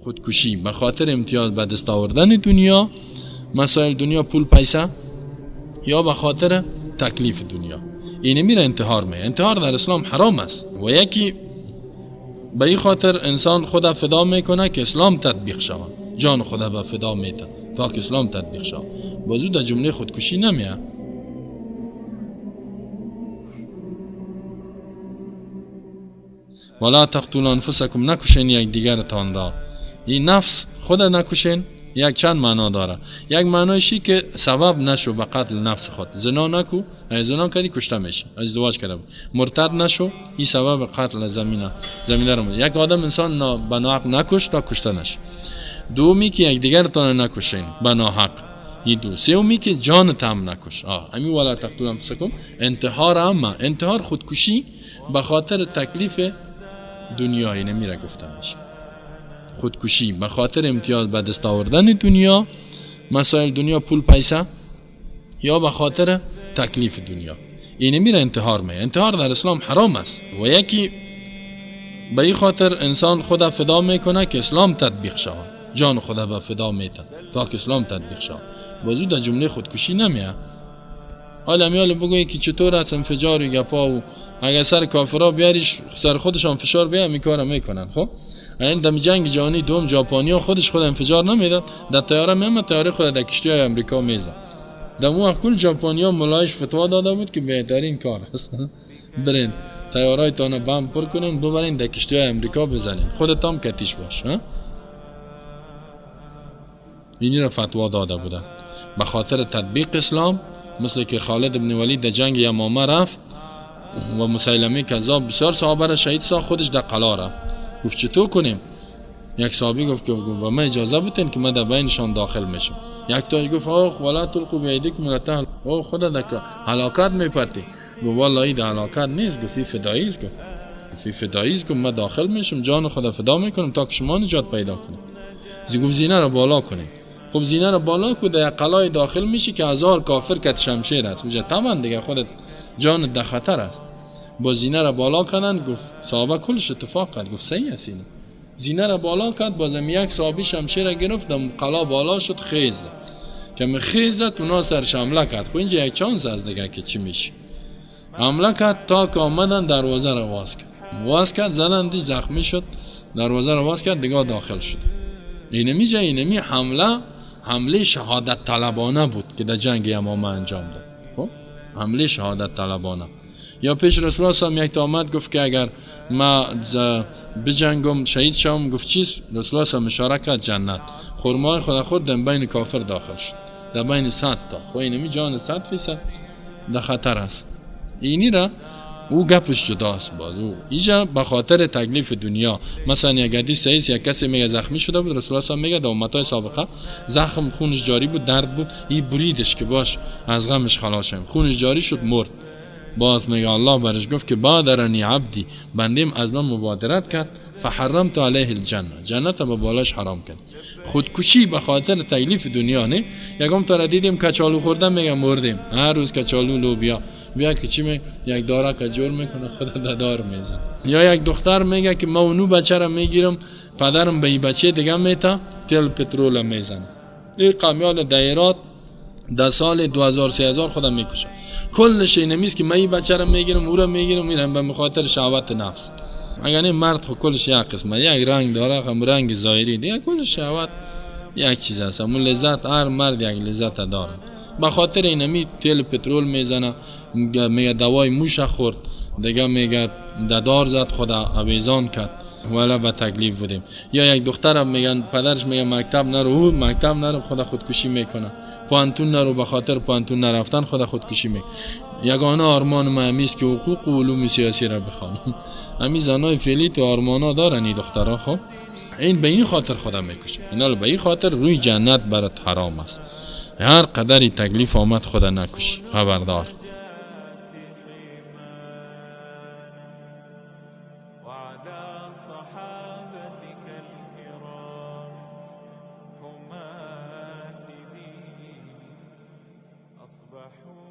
خودکشی به خاطر امتیاز به دست آوردن دنیا، مسائل دنیا، پول، پیسه، یا به خاطر تکلیف دنیا. اینه میره انتحار می. انتحار در اسلام حرام است و یکی به این خاطر انسان خود فدا میکنه که اسلام تطبیق شود، جان خود به فدا میده تا که اسلام تطبیق شود. بازو در جمله خودکشی نمیه. ولا تقتلوا انفسکم، نکشین یک دیگرتان را. این نفس خود نکشین یک چند معنا داره. یک معنایشی که سبب نشو به قتل نفس خود، زنا نکو، زنا کردی کشته میشی، ازدواج کرده بود، مرتد نشو، این سبب قتل زمینه رو. یک آدم انسان به ناحق نکش تا کشته نشه. دومی که یک دیگرتان نکشین به ناحق، این دو. سومی که جان هم نکش. همین ولا تقتلوا انفسکم انتحار، اما انتحار خودکشی به خاطر تکلیف دنیایی نمیره گفته میشه. خودکشی به خاطر امتیاز به دست آوردن دنیا، مسائل دنیا، پول، پیسه، یا به خاطر تکلیف دنیا. اینه میره انتحار می. انتحار در اسلام حرام است و یکی به این خاطر انسان خود فدا میکنه که اسلام تطبیق شود، جان خود به فدا میده تا که اسلام تطبیق شود. بازو در جمله خودکشی نمیه. حالا میال بگویی که چطور از انفجار و گپا و اگر سر کافرا بیاریش سر خودشان فشار بیار می کارا میکنن. خب این دم جنگ جهانی دوم ژاپنیا خودش خود انفجار نمیداد، در طیاره میام طیاره خود در کشتی های امریکا میزد. در اون وقت کل ژاپنیا ملایش فتوا داده بود که بهترین کار است برین طیارهایتان بم پر کنین ببرین در کشتی های امریکا بزنین، خودت هم کتیش باش. اینی را فتوا داده بودن به خاطر تطبیق اسلام. مثل که خالد بن ولید در جنگ یمامه رفت و مسیلمه کذاب بسیار صحابه را شهید ساخت، خودش در قلا رفت. گفت چطور کنیم؟ یک صحابی گفت که و من اجازه بدین که من در بینشان داخل میشم. یک تاش گفت آخ ولا تلقوا بایدیکم الی التهلکه، او خدا در هلاکت میپرتی. گفت والله این هلاکت نیست، گفت این فدایی است، گفت این فدایی است، گفت من داخل میشم جان خدا فدا میکنم تا که شما نجات پیدا کنید. گفت زینه را بالا کنید. خب زینه را بالا کو در قلای داخل میشی که هزار کافر کت شمشیر است اونجا تمام دیگه خودت جان در خطر است. با زینه را بالا کردن، گفت صحابه کلش اتفاق کرد، گفت صحیح است. اینه زینه را بالا کرد، بازم یک صحابی شمشیر را گرفت در قلا بالا شد، خیز که خیز زد اونا سرش حمله کرد. خب اینجا یک چانس است دیگه که چی میشه. حمله کرد تا که آمدن دروازه را باز کرد، باز کرد زدن دیش زخمی شد، دروازه را باز کرد دیگه داخل شد. اینمی جا اینمی حمله شهادت طلبانه بود که در جنگ یمامه انجام داد. خب حمله شهادت طلبانه. یا پیش رسول الله صلی یک تا آمد گفت که اگر ما بجنگم شهید شم، گفت چیز؟ رسول الله صلی اشاره کرد جنت. خرمای خدا خورد در بین کافر داخل شد، در بین 100 تا. خب اینمی جان 100% در خطر است. اینی را او گپش جداست باز. او اینجا به خاطر تکلیف دنیا. مثلا یک حدیث صحیح یک کسی میگه زخمی شده بود، رسول الله میگه در امتای سابقه زخم خونش جاری بود، درد بود، این بریدش که باش از غمش خلاص شیم، خونش جاری شد مرد. باز میگه الله برش گفت که بادرنی عبدی، بندیم از من مبادرت کرد، فحرمت علیه الجنه، جنت به بالاش حرام کرد. خودکشی به خاطر تکلیف دنیا نه. یکم تا دیدیم کچالو خوردن میگه مردیم، هر روز کچالو لوبیا بیا که چی می یک داره که جور میکنه خدا دادار میزن. یا یک دختر میگه که ما اونو بچه را میگیرم پدرم به این بچه دیگه میتا تیل پترول میزنه. این قامیال دایرات در سال 2000 3000 خودم میکشه. کلش اینمیست که من این بچه را میگیرم او را میگیرم میرم به خاطر شهوت نفس. اگر این مرد خو کلش یک قسمه، یک رنگ داره، هم رنگ ظاهری دیگه کلش شهوت یک چیز است. همون لذت هر مرد یک لذت داره. به خاطر اینمی تیل پترول میزنه، میگه دوای موش خورد دیگه، میگه ددار زد خدا آویزان کرد ولی به تکلیف بودیم. یا یک دخترم میگن پدرش میگه مکتب نرو، او مکتب نرو خدا خودکشی میکنه. پوانتون نرو، به خاطر پوانتون نرفتن خدا خودکشی میکنه. یگانه آرمان ما همیست که حقوق و علوم سیاسی را بخوانم. همی زنای فعلی تو آرمانا دارن این دخترها. خب این به این خاطر خدا میکشه. اینا به این خاطر روی جنت برات حرام است. هر قدری تکلیف آمد خدا نکش، خبردار. أصبحوا